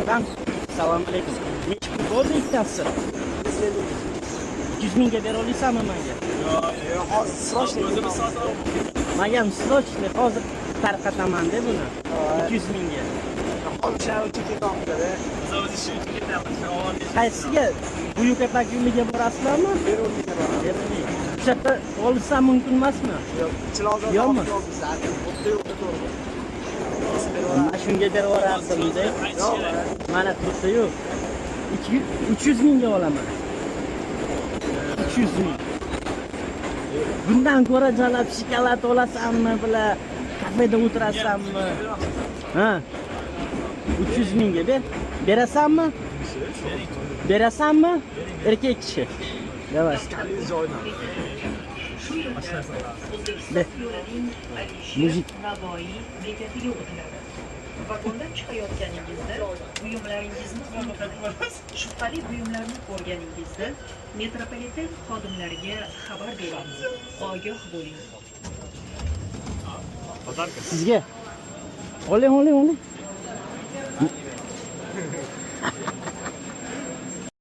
Dadam, assalomu alaykum. Nechi pul bo'ldi ikkitasi? 200 mingga bera olasanmi menga? Yo'q, hozir срочно. O'zimiz sotib olib. Menga ham срочно, hozir tarqataman-da buni. 200 mingga. Hozir uchun ketyapti. Biz o'zi shu uchun ketyapmiz. Qaysiga? Buyuk Ipak yo'liga borasizlarmi? Beruniyga boramiz. Beruniy. O'sha yerda olsam mumkin emasmi? Yo'q, Chilonzor. Yo'qmi? Yo'q, bizlar. Yo'q, to'g'ri. Mana shunga berib yuborardim-da. Mana turibdi-yu. 300 mingga olaman. 300 ming. Bundan ko'ra jalab shokolad olasanmi, bilan kafeda o'tirasanmi? Ha. 300 mingga ber. Berasanmi? Berasanmi? Erkak kishi. Давай. Ber. Мужик. Navoiy bekatiga o'tiladi. Vagondan chiqayotganingizda buyumlaringizni unutmang. Shubhali buyumlarni ko'rganingizda metropoliten xodimlariga xabar bering. Ogoh bo'ling. Sizga. Oling, oling, oling.